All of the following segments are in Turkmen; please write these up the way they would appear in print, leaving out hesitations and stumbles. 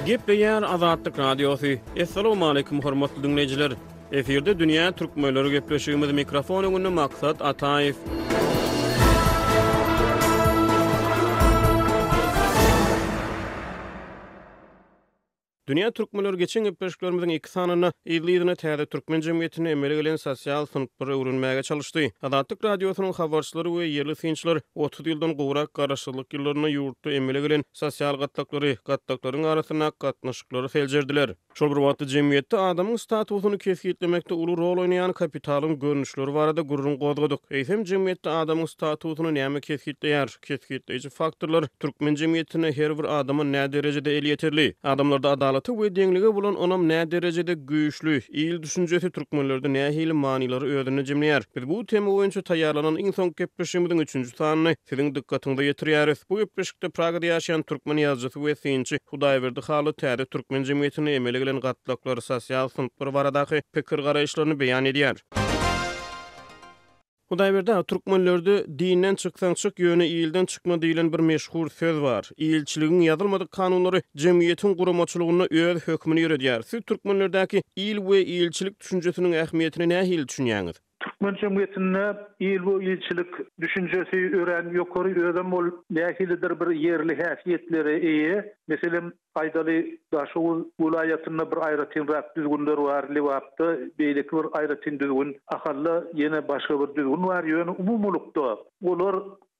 Gepleýär Azatlyk Radiosy. Assalamualaikum hormatly diňleýjiler. Efirde dünýä türkmenleri gepleşigimiz mikrofon öňünde Maksat Ataýew. Dünýä türkmenleri geçen gepleşiklerimiziň iki sanynda yzly-yzyna täze türkmen jemgyýetinde emele gelen sosial synplary öwrenmäge çalyşdy. Azatlyk Radiosynyň habarçylary we ýerli synçylar 30 ýyldan gowrak garaşsyzlyk ýyllarynda ýurtda emele gelen sosial gatlaklary, gatlaklaryň arasyndaky gatnaşyklary seljerdiler. Şol bir wagtda jemgyýetde adamyň statusyny kesgitlemekde uly rol oýnaýan kapitalyň görnüşleri barada gürrüň gozgadyk. Eýsem, jemgyýetde adamyň statusyny näme kesgitleýär? Kesgitleýji faktorlar türkmen jemgyýetinde her bir adama näderejede elýeterli? Adamlarda adalata we deňlige bolan ynam näderejede güýçli? Il düşünjesi türkmenlerde nähili manylary özünde jemleýär? Biz bu tema boýunça taýýarlanan iň soňky gepleşigimiziň üçünji sanyny siziň dykgatyňyza ýetirýäris. Bu gepleşikde Pragada ýaşaýan türkmen ýazyjysy we synçy Hudaýberdi Hally täze türkmen jemgyýetinde emele gelen gatlaklar, sosial synplar baradaky pikir-garaýyşlaryny beýan edýär. Hudaýberdi aga, türkmenlerde Dinden çyksaň çyk, ýöne ilden çykma diýlen bir meşhur söz bar. Ilçiligiň ýazylmadyk kanunlary jemgyýetiň guramaçylygynda öz hökmüni ýöredýär. Siz türkmenlerdäki il we ilçilik düşünjesiniň ähmiýetine nähili düşünýäňiz? Türkmen jemgyýetinde il we ilçilik düşünjesi örän ýokary, özem ol nähilidir bir ýerli häsiýetlere eýe. Meselem, aýdaly, Daşoguz welaýatynda bir aýratynrak düzgünler bar, Lebapda beýleki bir aýratyn düzgün, Ahalda ýene başga bir düzgün bar. Ýöne umumylykda olar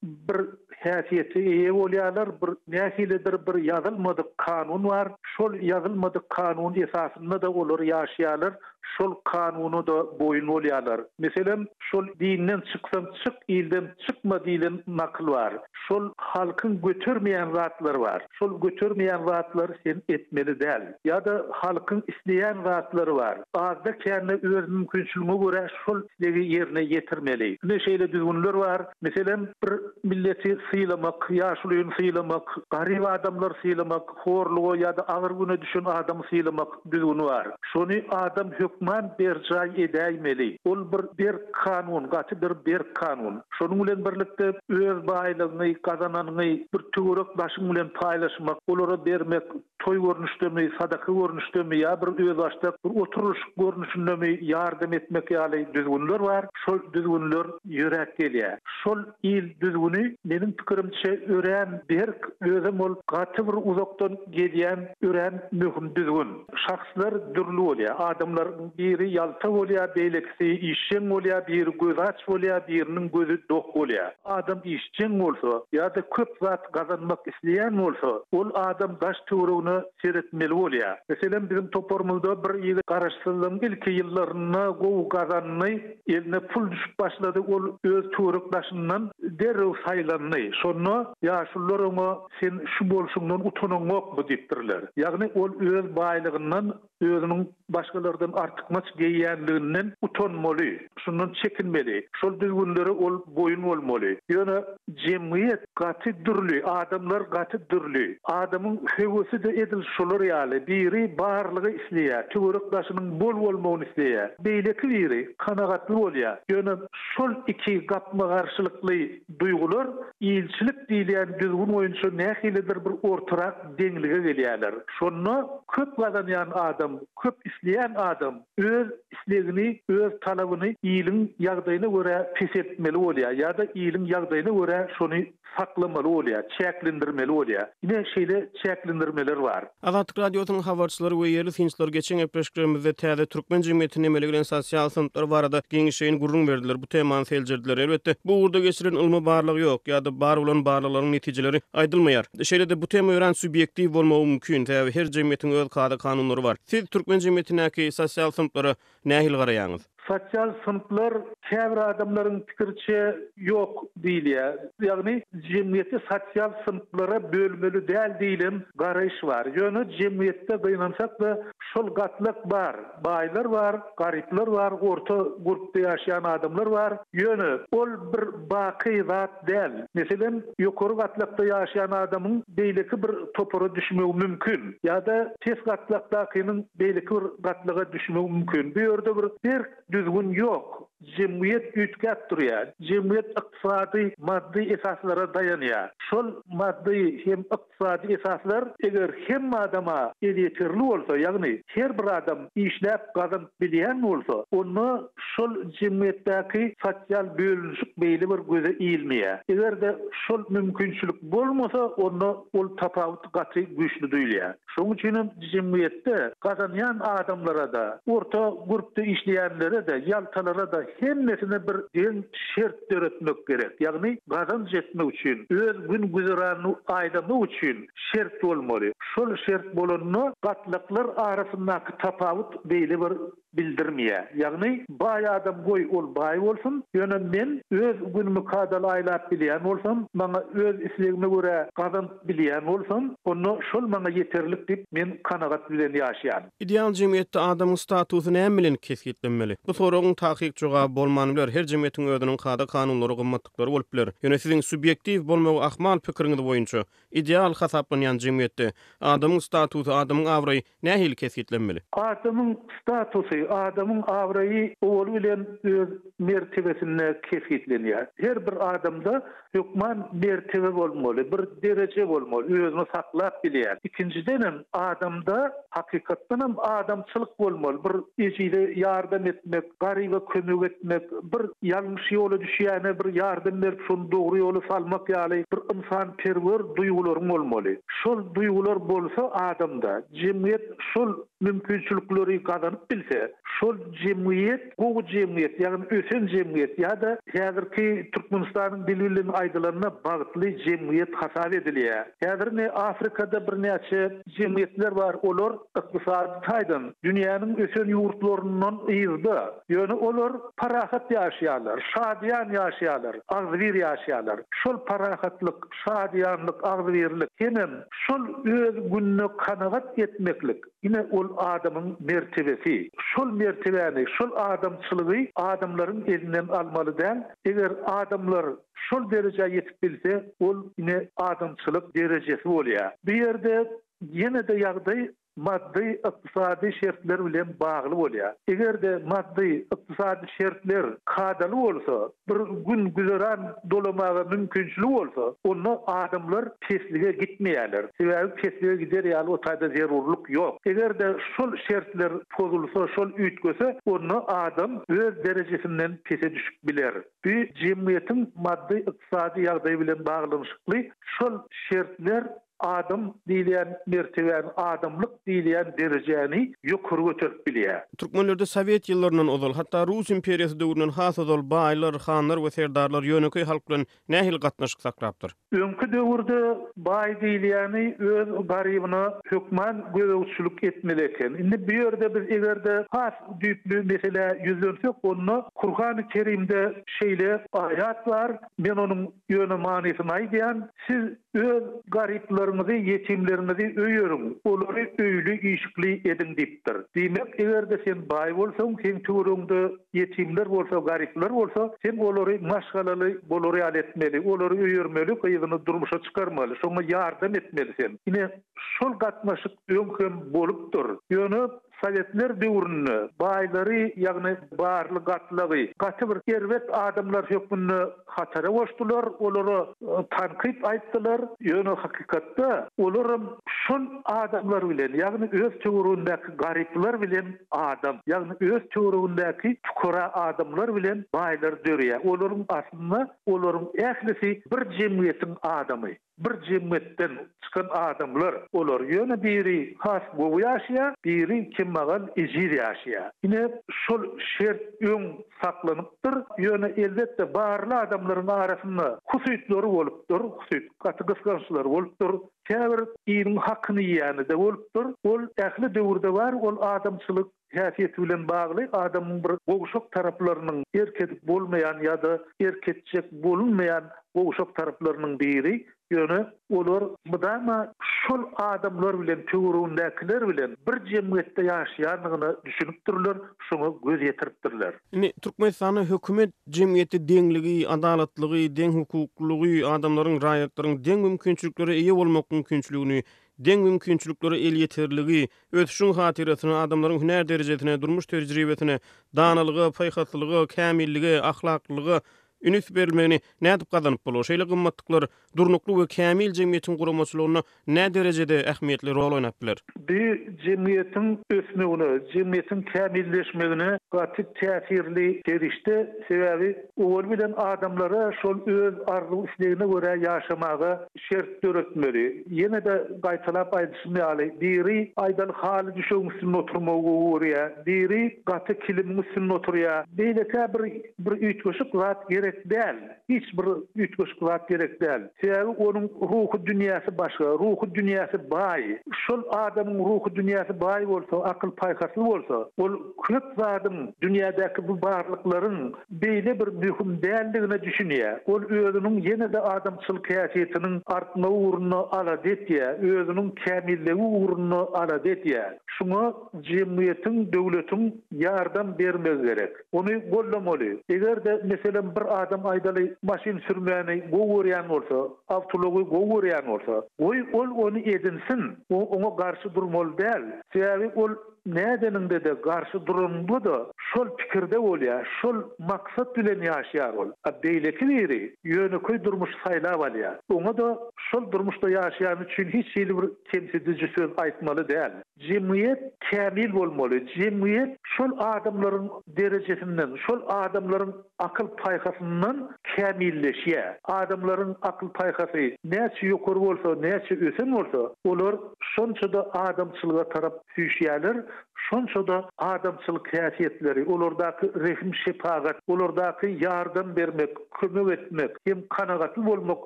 bir häsiýete eýe bolýarlar, bir nähilidir bir ýazylmadyk kanun bar, şol ýazylmadyk kanun esasynda-da olar ýaşaýarlar, şol kanuna-da boýun bolýarlar. Meselem, şol dinden çyksaň çyk, ilden çykma diýlen nakyl bar. Şol halkyň götermeýän zatlary bar. Şol götermeýän zatlary sen etmeli däl. Ýa-da halkyň isleýän zatlary bar. Azda-kände öz mümkinçiligiňe görä şol islegi ýerine ýetirmeli. Ine şeýle düzgünler bar. Meselem, bir milleti sylamak, ýaşulyny sylamak, garyp adamlary sylamak, horluga ýa-da agyr güne düşen adamy sylamak düzgüni bar. Şony adam hökman berjaý edäýmeli. Ol bir berk kanun, gaty bir berk kanun. Şonuň bilen birlikde öz baýlygyňy, gazananyňy bir töwerek daşyň bilen paýlaşmak, olara bermek, toý görnüşdemi, sadaka görnüşdemi ýa bir özbaşdak bir oturylyşyk görnüşindemi ýardam etmek ýaly düzgünler bar. Şol düzgünler ýöräp gelýär. Şol il düzgüni meniň pikirimçe örän berk, özem ol gaty bir uzakdan gelýän örän möhüm düzgün. Şahslar dürli bolýar. Adamlaryň biri ýalta bolýar, beýlekisi işjeň bolýar, biri gözi aç bolýar, biriniň gözi dok bolýar. Adam işjeň bolsa ýa-da köp zat gazanmak isleýän bolsa, ol adam daş-töweregine seretmeli bolýar. Meselem, biziň toparymyzda bir ýigit garaşsyzlygyň ilki ýyllarynda gowy gazandy, eline pul düşüp başlady, ol öz töwerek-daşyndan derrew saýlandy. Şonda ýaşulular oňa, Sen şu bolşuňdan utanaňokmy? diýipdirler. Ýagny ol öz baýlygyndan, özüniň başgalardan artykmaç geýýänliginden utanmaly, şundan çekinmeli, şol düzgünlere ol boýun bolmaly. Ýöne jemgyýet gaty dürli, adamlar gaty dürli. Adamyň höwesi-de edil şolar ýaly, biri barlygy isleýär, töwerek-daşynyň bol bolmagyny isleýär, beýleki biri kanagatly bolýar. Ýöne şol iki gapma-garşylykly duýgular ilçilik diýilýän düzgün boýunça nähilidir bir ortarak deňlige gelýärler. Şonda köp gazanýan adam, köp isleýän adam öz islegini, öz talabyny iliň ýagdaýyna görä peseltmeli bolýar ýa-da iliň ýagdaýyna görä şony saklamaly bolýar, çäklendirmeli bolýar. Ine, şeýle çäklendirmeler bar. Azatlyk Radiosynyň habarçylary we ýerli synçylar geçen gepleşiklerimizde täze türkmen jemgyýetinde emele gelen sosial synplar barada giňişleýin gürrüň berdiler, bu temany seljerdiler. Elbetde, bu ugurda geçirilen ylmy barlag ýok ýa-da bar bolan barlaglaryň netijeleri aýdylmaýar. Şeýle-de bu tema örän subýektiw bolmagy mümkin, sebäbi her jemgyýetiň öz kada-kanunlary bar. Siz türkmen jemgyýetindäki sosial synplara nähili garaýaňyz? Sosial synplar käbir adamlaryň pikiriçe ýok diýilýär. Ýagny jemgyýeti sosial synplara bölmeli däl diýlen garaýyş bar. Ýöne jemgyýetde gynansak-da şol gatlak bar. Baýlar bar, garyplar bar, orta gurpda ýaşaýan adamlar bar. Ýöne ol bir baky zat däl. Meselem, ýokary gatlakda ýaşaýan adamyň beýleki bir topara düşmegi mümkin. Ýa-da pes gatlakdakynyň beýleki bir gatlaga düşmegi mümkin. Bu ýerde bir berk düzgün ýok. Jemgyýet üýtgäp durýar. Jemgyýet ykdysady, maddy esaslara daýanýar. Şol maddy hem ykdysady esaslar eger hemme adama elýeterli bolsa, ýagny her bir adam işläp gazanyp bilýän bolsa, onda şol jemgyýetdäki sosial bölünişik beýle bir göze ilmeýär. Eger-de şol mümkinçilik bolmasa, onda ol tapawut gaty güýçli duýulýar. Şonuň üçin hem jemgyýetde gazanýan adamlara-da, orta gürpde işleýänlere-de, ýaltalara-da hemmesine bir deň şert döretmek gerek. Ýagny gazanç etmek üçin, öz gün-güzeranyny aýlamak üçin şert bolmaly. Şol şert bolanda gatlaklar arasyndaky tapawut beýle bir bildirmeýär. Ýagny, baý adam goý ol baý bolsun, ýöne men öz günümi kadaly aýlap bilýän bolsam, maňa öz islegime görä gazanyp bilýän bolsam, onda şol maňa ýeterlik diýip, men kanagat bilen ýaşaýan. Ideal jemgyýetde adamyň statusy näme bilen kesgitlenmeli? Bu soragyň takyk jogaby bolman biler, her jemgyýetiň özüniň kada-kanunlary, gymmatlyklary bolup biler. Ýöne siziň subýektiw bolmagy ahmal pikiriňiz boýunça, ideal hasaplanýan jemgyýetde adamyň statusy, adamyň abraýy Nähili kesgitlenmeli? Adamyň statusy, adamyň abraýy owaly bilen öz mertebesinde kesgitlenýär. Her bir adamda hökman mertebe bolmaly, bir dereje bolmaly, özüni saklap bilýän. Ikinjidenem, adamda hakykatdanam adamçylyk bolmaly, bir ejize ýardam etmek, garyba kömek etmek, bir ýalňyş ýola düşýäne bir ýardam berip şony dogry ýola salmak ýaly bir ynsanperwer duýgularyň bolmaly. Şol duýgular bolsa adamda, jemgyýet şol mümkinçilikleri gazanyp bilse, şol jemgyýet gowy jemgyýet, ýagny ösen jemgyýet ýa-da häzirki Türkmenistanyň dili bilen aýdylanda bagtly jemgyýet hasap edilýär. Häzir ine Afrikada birnäçe jemgyýetler bar, olar ykdysady taýdan dünýäniň ösen ýurtlaryndan yzda, ýöne olar parahat ýaşaýarlar, şadyýan ýaşaýarlar, agzybir ýaşaýarlar. Şol parahatlyk, şadyýanlyk, agzybirlik hemem şol öz gününe kanagat etmeklik, ine ol adamyň mertebesi. Şol mertebäni, şol adamçylygy adamlaryň elinden almaly däl. Eger adamlar şol derejä ýetip bilse, ol ine adamçylyk derejesi bolýar. Bu ýerde ýene-de ýagdaý maddy, ykdysady şertler bilen bagly bolýar. Eger-de maddy, ykdysady şertler kadaly bolsa, bir gün-güzeran dolamaga mümkinçiligi bolsa, onda adamlar peslige gitmeýärler. Sebäbi peslige gider ýaly o taýda zerurlyk ýok. Eger-de şol şertler pozulsa, şol üýtgese, onda adam öz derejesinden pese düşüp biler. Bu jemgyýetiň maddy, ykdysady ýagdaýy bilen baglanyşykly şol şertler Adam diýilýän mertebäni, adamlyk diýilýän derejäni ýokary göterip bilýär. Türkmenlerde sowet ýyllaryndan ozal, hatda Rus imperiýasy döwründen has ozal baýlar, hanlar we serdarlar ýönekeý halk bilen nähili gatnaşyk saklapdyr? Öňki döwürde baý diýilýäni öz garybyna hökman gözegçilik etmeli eken. Indi bu ýerde biz eger-de has düýpli meselä ýüzlensek, onda Kurhany Kerimde şeýle aýat bar, men onuň ýöne manysyny aýdýan, Siz öz garyplaryňyzy, ýetimleriňizi öýeriň, olary öýli-işikli ediň diýipdir. Diýmek, eger-de sen baý bolsaň, seň töweregiňde ýetimler bolsa, garyplar bolsa, sen olary maşgalaly bolar ýaly etmeli, olary öýermeli, gyzyny durmuşa çykarmaly, şoňa ýardam etmeli sen. Ine, şol gatnaşyk öň hem bolupdyr. Ýöne Sowetler döwründe baýlary, ýagny barly gatlagy gaty bir erbet adamlar hökmünde hatara goşdular, olara tankyt aýtdylar. Ýöne hakykatda olaram şol adamlar bilen, ýagny öz töweregindäki garyplar bilen adam, ýagny öz töweregindäki pukara adamlar bilen baýlar dörýär. Olaryň aslynda olaryň ählisi bir jemgyýetiň adamy. Bir jemgyýetden çykan adamlar olar. Ýöne biri has gowy ýaşaýar, biri kemmagal ejiz ýaşaýar. Ine, şol şert öň saklanypdyr. Ýöne, elbetde, barly adamlaryň arasynda husytlary bolupdyr, husyt, gaty gysgançlary bolupdyr. Käbir iliň hakyny iýýäni-de bolupdyr. Ol ähli döwürde bar, ol adamçylyk häsiýeti bilen bagly adamyň bir gowşak taraplarynyň erk edip bolmaýan ýa-da erk etjek bolunmaýan gowşak taraplarynyň biri, ýöne olar mydama şol adamlar bilen, töweregindäkiler bilen bir jemgyýetde ýaşaýandygyna düşünipdirler, şoňa göz ýetiripdirler. Indi Türkmenistanda hökümet jemgyýetde deňligi, adalatlygy, deňhukuklylygy, adamlaryň, raýatlaryň deň mümkinçiliklere eýe bolmak mümkinçiligini. deň mümkinçiliklere elýeterligi, ösüşiň hatyrasyna, adamlaryň hünär derejesine, durmuş tejribesine, danalyga, paýhaslylyga, kämillige, ahlaklylyga ünüs berilmegini nädip gazanyp bolar? Şeýle gymmatlyklar durnukly we kämil jemgyýetiň guramaçylygynda näderejede ähmiýetli rol oýnap biler? Bu jemgyýetiň ösmegine, jemgyýetiň kämilleşmegine gaty täsirli serişde, sebäbi owal bilen adamlara şol öz arzuw-islegine görä ýaşamaga şert döretmeli. Ýene-de gaýtalap aýdyşym ýaly, biri aýdaly haly düşegiň üstünde oturmagy gowy görýär, biri gaty kilimiň üstünde oturýar. Beýlekä bir bir üýtgeşik zat gerek däl. Hiç bir üýtgeşik zat gerek däl. Sebäbi onuň ruhy dünýäsi başga, ruhy dünýäsi baý. Şol adamyň ruhy dünýäsi baý bolsa, akyl-paýhasly bolsa, ol köp zadyň, dünýädäki bu barlyklaryň beýle bir möhüm däldigine düşünýär. Ol özüniň ýene-de adamçylyk häsiýetiniň artmagy ugrunda alada etýär, özüniň kämilligi ugrunda alada edýär. Şuňa jemgyýetiň, döwletiň ýardam bermegi gerek. Ony goldamaly. Eger-de, meselem, bir adam aýdaly maşyn sürmäni gowy görýän bolsa, awtoulagy gowy görýän bolsa, goý ol ony edinsin, oňa garşy durmaly däl. Sebäbi ol nädeniňde-de garşy duranyňda-da şol pikirde bolýar, şol maksat bilen ýaşaýar ol. A beýleki biri ýönekeý durmuşy saýlap alýar. Oňa-da şol durmuşda ýaşaýany üçin hiç hili bir kemsidiji söz aýtmaly däl. Jemgyýet kämil bolmaly. Jemgyýet şol adamlaryň derejesinden, şol adamlaryň akyl-paýhasyndan kämilleşýär. Adamlaryň akyl-paýhasy näçe ýokary bolsa, näçe ösen bolsa, olar şonça-da adamçylyga tarap süýşýärler, şonça-da adamçylyk häsiýetleri, olardaky rehim-şepagat, olardaky ýardam bermek, kömek etmek hem kanagatly bolmak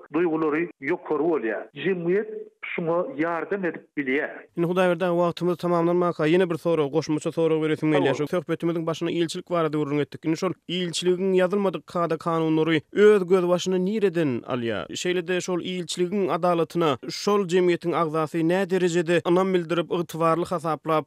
duýgulary ýokary bolýar. Jemgyýet şuňa ýardam edip bilýär. Indi Hudaýberdi aga wagtymyz tamamlanmaka ýene bir sorag, goşmaça sorag beresim gelýär. Şu söhbetimiziň başynda ilçilik barada gürrüň etdik. Indi şol ilçiligiň ýazylmadyk kada-kanunlary öz gözbaşyny nireden alýar? Şeýle-de şol ilçiligiň adalatyna şol jemgyýetiň agzasy näderejede ynam bildirip, ygtybarly hasaplap,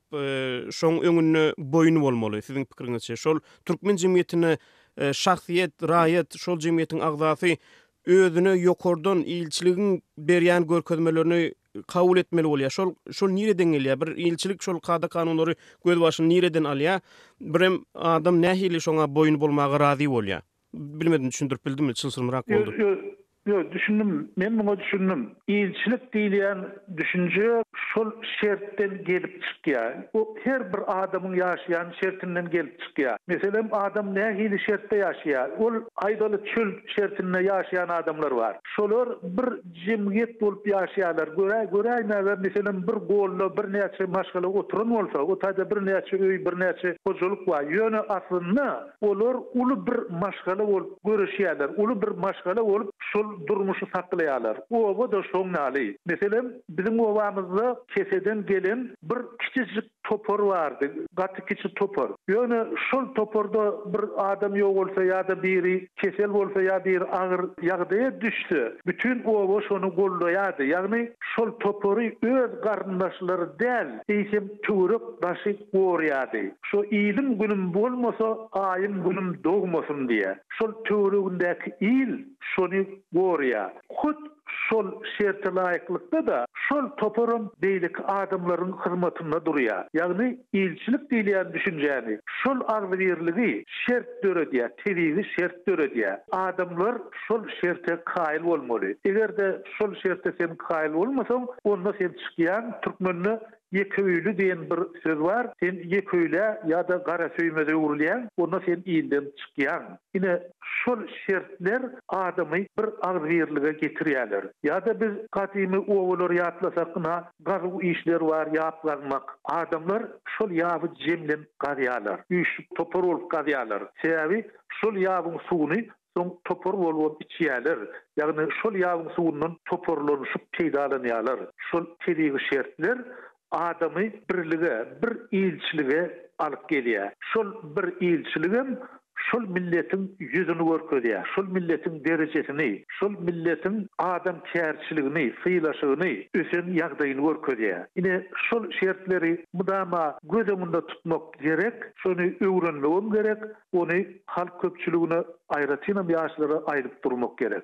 şoň öňünde boýun bolmaly siziň pikiriňizçe? Şol türkmen jemgyýetinde şahsyýet, raýat, şol jemgyýetiň agzasy özüne ýokardan ilçiligiň berýän görkezmelerini kabul etmeli bolýar. Şol şol nireden gelýär? Bir ilçilik şol kada-kanunlary gözbaşyny nireden alýar? Birem adam nähili şoňa boýun bolmaga razy bolýar? Bilmedim düşündirip bildimmi? Çylşyrymrak boldy. Ýok, ýok, ýok, düşündim. Men muňa düşündim. Ilçilik diýilýän düşünje şol şertden gelip çykýar. O her bir adamyň ýaşaýan şertinden gelip çykýar. Meselem, adam nähili şertde ýaşaýar? Ol aýdaly çöl şertinde ýaşaýan adamlar bar. Şolar bir jemgyýet bolup ýaşaýarlar. Göräý, göräýmäge, meselem, bir golda birnäçe maşgala oturan bolsa, o taýda birnäçe öý, birnäçe hojalyk bar. Ýöne aslynda olar uly bir maşgala bolup göreşýärler, uly bir maşgala bolup şol durmuşy saklaýarlar. Oba-da şoň ýaly. Meselem, biziň obamyzda keseden gelen bir kiçijik topar bardy, gaty kiçi topar. Ýöne şol toparda bir adam ýogalsa ýa-da biri kesel bolsa ýa biri agyr ýagdaýa düşse, bütin oba şony goldaýardy. Ýagny şol topary öz garyndaşlary däl, eýsem töwerek daşy gorýardy. Şo ilim-günüm bolmasa, aýym-günüm dogmasyn diýýär. Şol töweregindäki il şony gorýar. Hut Şol şerte laýyklykda-da, şol toparam beýleki adamlaryň hyzmatynda durýar. Ýagny ilçilik diýilýän düşünjäni, şol agzybirligi şert döredýär, tebigy şert döredýär. Adamlar şol şerte kaýyl bolmaly. Eger-de şol şerte sen kaýyl bolmasaň, onda sen çykýaň, türkmende Ýekeöýli diýen bir söz bar, sen ýekeöýlä ýa-da garasöýmeze öwrülýäň, onda sen ilden çykýaň. Ine, şol şertler adamy bir agzybirlige getirýärler. Ýa-da biz gadymy obalary ýatlasak, ynha, gazuw işleri bar, ýap gazmak. Adamlar şol ýaby jemlenip gazýarlar, üýşüp topar bolup gazýarlar. Sebäbi şol ýabyň suwuny Soň topar bolubam içýäler. Ýagny şol ýabyň suwundan toparlanyşyp peýdalanýarlar. Şol tebigy şertler adamy birlige, bir ilçilige alyp gelýär. Şol bir ilçiligem şol milletiň ýüzüni görkezýär, şol milletiň derejesini, şol milletiň adamkärçiligini, sylaşygyny, ösen ýagdaýyny görkezýär. Ine, şol şertleri mydama göz öňünde tutmak gerek, şony öwrenmegem gerek, Ony halk köpçüligine, aýratynam ýaşlara aýdyp durmak gerek.